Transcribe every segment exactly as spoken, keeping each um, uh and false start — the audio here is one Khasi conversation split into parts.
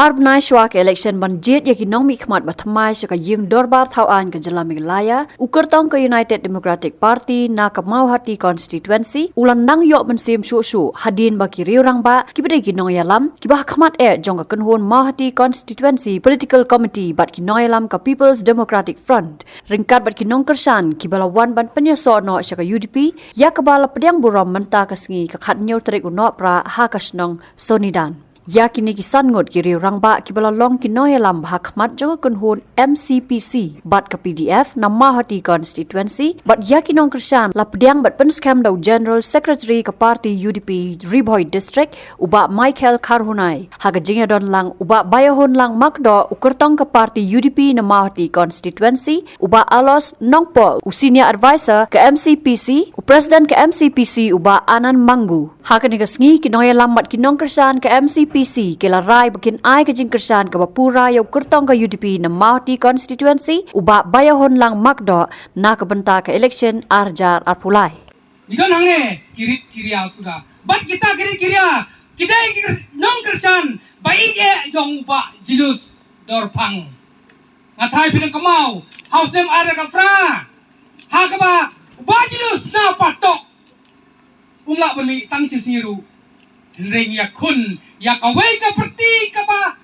Ar bnai shwa ka election ban jied ïa ki nongmihkhmat ba thymmai sha ka ïing dorbar thaw aiñ ka jylla Meghalaya, u kyrtong ka United Democratic Party na ka Mawhati Constituency u la nang ïoh mynsiem shuh shuh hadien ba ki riew rangbah kiba dei ki nongïalam kiba ha khmat eh jong ka kynhun Mawhati Constituency Political Committee bad ki nongïalam ka People's Democratic Front, ryngkat bad ki nongkyrshan kiba la wan ban pynïasoh noh sha ka U D P, ïa kaba la pdiang burom mynta ka sngi ka khathynñiew tarik u Nohprah ha ka shnong Sonidan. Ïa kine ki san ngut ki riew rangbah kiba la long ki nongïalam ba ha khmat jong ka kynhun M C P C bad ka P D F na Mawhati Constituency bad ïa ki nongkyrshan la pdiang bad pynskhem da u General Secretary ka party U D P Ri Bhoi District, u Bah Michael Kharhunai. Ha ka jingïadon lang u Bah Baiahunlang Makdoh, u kyrtong ka party U D P na Mawhati Constituency, u Bah Alos Nongpoh, u Senior Advisor ka M C P C, u President ka M C P C u Bah Anand Mangu. Ha kane ka sngi ki nongïalam bad ki nongkyrshan ka M C P C ki la rai ba kin ai ka jingkyrshan kaba pura ïa u kyrtong ka U D P na Mawhati Constituency, u Bah Baiahunlang Makdoh, na ka bynta ka election ar hajar arphew lai. Ngi don hangne ki rit ki ria suda. Bad kita ki rit ki ria ki dei ki nongkyrshan ba ïeit eh jong u Bah Julius Dorphang. Nga tharai phi dang kynmaw ha u snem ar hajar arphew phra, ha kaba u Bah Julius na patok um lah ban mih tang shi sngi ruh. Hynrei ngi ïakhun ïa kawei ka party kaba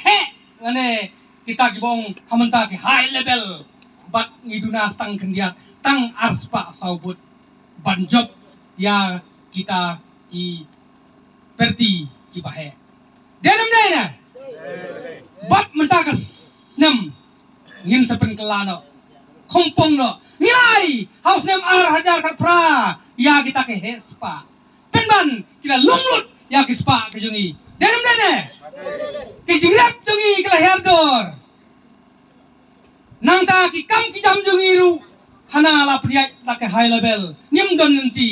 heh, lane kita kiba ong ha mynta ki high level, bad ngi duna tang khyndiat tang arspah saw vote ban jop ïa kita ki party kiba heh. Dei ne ym dei ne? Bad mynta ka snem ngin sa pynkylla noh. Khongpong noh. Ngi lai ha u snem ar hajar khatphra ïa kita ki heh spah. Pynban ki la lum lut ïa ki spah ki jong ngi. Dei ne ym dei ne? Ki jingrep jong ngi ki la hiar dor. Nangta ki kam ki jam jong ngi ruh hana la pynïaid la ki high level. Ngim don lynti.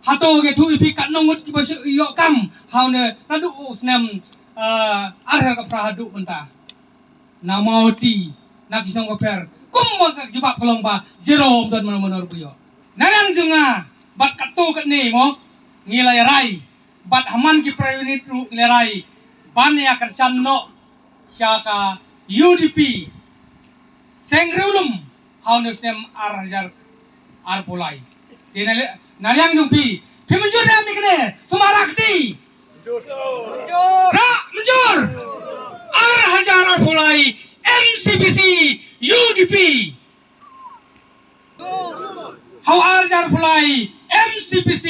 Hato ngi ïathuh ïa phi katno ngut kiba shu ïoh kam ha une naduh u snem, ah, ar hajar khatphra haduh mynta. Na Mawhati, na ki shnong bapher. Kumba ka jubab ka long ba zero, ym don mano mano ruh ba ïoh. Na liang jong nga bad katto katne mo, ngi la ïarai bad ha man ki prime unit ruh ngi la ïarai ban ïa kyrshan noh sha ka U D P seng riewlum ha une u snem ar hajar arphew lai. Te na li-, na liang jong phi, phi mynjur ne em ïa kane? Sumar ha kti. Rah mynjur. Ar hajar arphew lai M C P C U D P. Ha u ar hajar arphew lai M C P C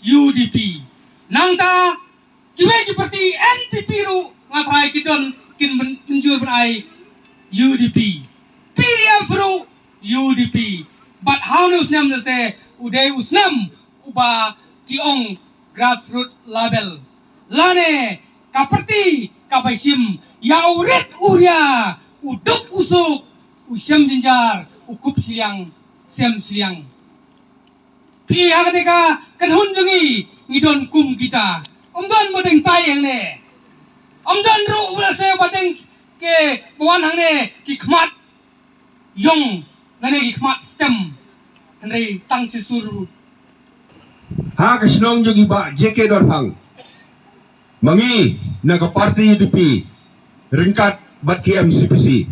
U D P. Nangta kiwei ki party N P P ruh nga tharai ki don kin pyn-, pynjur ban ai U D P. P D F ruh U D P. Bad ha une u snem lehse u dei u snem uba ki ong grassroots level. Lane ka party kaba shim ïa u rit u ria, u duk u suk, u shem jynjar, u kup shiliang, shem shiliang. Phi ha kane ka kynhun jong ngi, ngi don kum kita. Ym don ba dang tai hangne. Ym don ruh ba lehse ba dang ki ba wan hangne ki khmat ïong, lane ki khmat stem. Hynrei tang shi sur. Ha ka shnong jong i Bah J K Dorphang, ma ngi na ka party U D P ryngkat bad ki M C P C,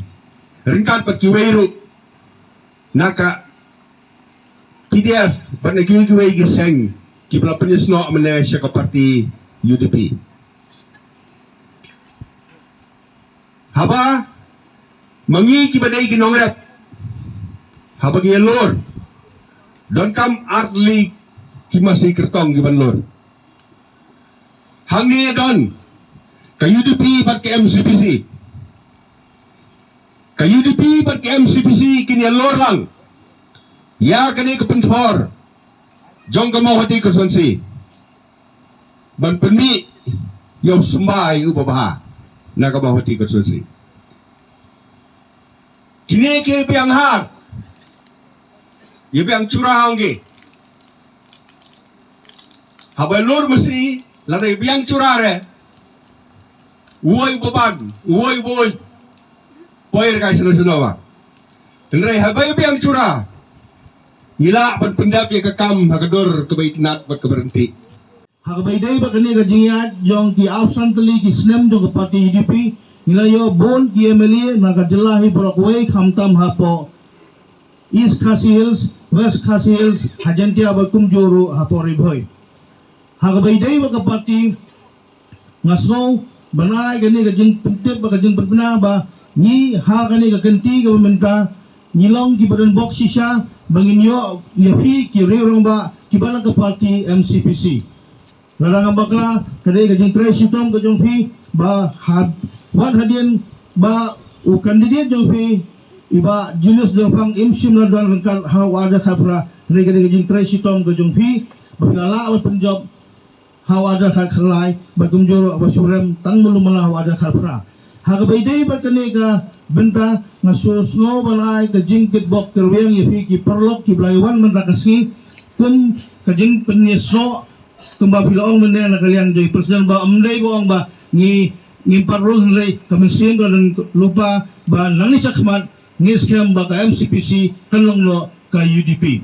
ryngkat bad kiwei ruh na ka P D F bad na kiwei kiwei ki seng kiba la pynïasnoh mynne sha ka party U D P. Haba ma ngi kiba dei ki nongrep, haba ngi ïalor, donkam ar tylli ki masi kyrtong kiban lor. Hangne don ka U D P bad ka M C P C. Ka U D P bad ka M C P C kin ïalor lang ïa kane ka pynthor jong ka Mawhati constituency ban pynmih ïa u symbai uba bha na ka Mawhati constituency. Kine ki biang har, ïa biang chura ong ki. Haba lor masi lada ïa biang chura re, uwei uba ban, uwei uba uid, poi re kai sno sno ba. Hynrei haba ïa biang chura, ngi lah ban pyndep ïa ka kam ha ka dur kaba itynnad bad kaba ryntih. Ha kaba ïadei bad kane ka jingïaid jong ki arphew san tylli ki snem jong ka party UDP, ngi la ïoh bun ki MLA na ka jylla hi baroh kawei, khamtam hapoh East Khasi Hills, West Khasi Hills, ha Jaintia bad kumjuh ruh hapoh Ri Bhoi. Ha kaba ïadei bad ka party, nga sngew ban ai kane ka jingpyntip bad ka jingpynbna ba ngi ha kane ka kynti kaba mynta ngi long kiba don bok shisha ba ngin ïoh ïa phi ki riew rangbah kiba na ka party MCPC. Lada ngam bakla, ka dei ka jingtrei shitom ka jong phi ba ha, wat hadien ba u candidate jong phi, i Bah Julius Dewphang, im shym la don ryngkat ha u ar hajar khatphra. Ka dei, ka dei ka jingtrei shitom ka jong phi ba phi la lah ban pynjop ha u ar hajar khatkhyndai bad kumjuh ruh ba shu rem tang malu mala ha u ar hajar khatphra. Ha kaba ïadei bad kane ka bynta, nga sngew, sngew ban ai ka jingkitbok kyrwiang ïa phi ki paralok kiba la ïa wan mynta ka sngi, kum ka jingpynïasoh kumba phi la ong mynne na ka liang jong i President ba ym dei ba ong ba ngi, ngim pat rung, hynrei ka mynsiem ka don lypa ba nangne shakhmat ngi skhem ba ka MCPC kan long noh ka UDP.